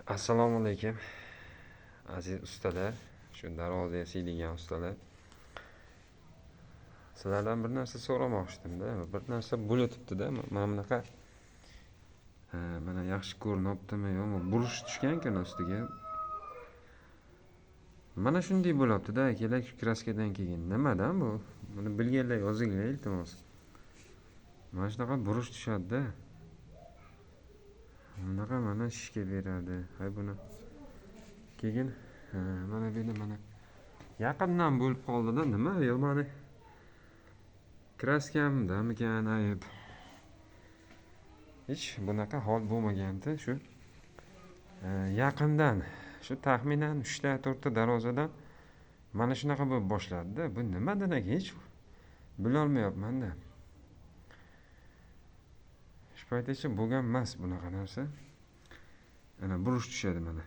Assalomu alaykum, aziz ustalar, shu darvoza yasaydigan ustalar. Sizlardan bir narsa so'ramoqchidimda, bir narsa bo'layotibdi-da, mana bunaqa mana yaxshi ko'rinyaptimi yo'qmi, burish tushgan-ku ustiga. Mana shunday bo'lyapti-da, akalar, kraskadan keyin. Nimadan bu? Buni bilganlar yozinglar, iltimos. Mana shunaqa burish tushadi-da. Bunaqa mana shishga beradi. Hay buni. Keyin mana bu yerda mana yaqindan bo'lib qoldida, nima yo'q mani kraskamdamikan ayb. Hech bunaqa hol bo'lmagandi. Shu yaqindan shu taxminan 3 ta 4 ta darvozadan mana shunaqa bo'lib boshladi-da. Bu nimadan ekan hech bilolmayapman-da. Shu paytgacha bo'lgan emas bunaqa narsa. Ana burish tushadi mana.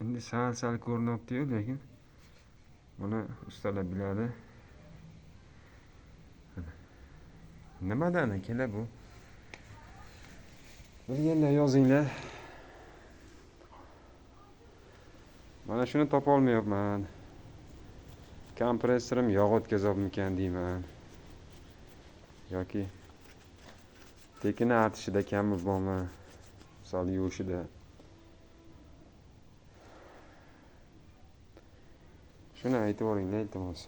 Endi sal-sal ko'rinyapti-yu, lekin buni ustalar biladi. Nimadan akalar bu? Bilganlar yozinglar. Mana shuni topa olmayapman. Kompressorim yog' o'tkazobmikan deyman. Yoki tekini artishida kami bormi? Misol yuvishida. Shuni aytib yuboringlar, iltimos.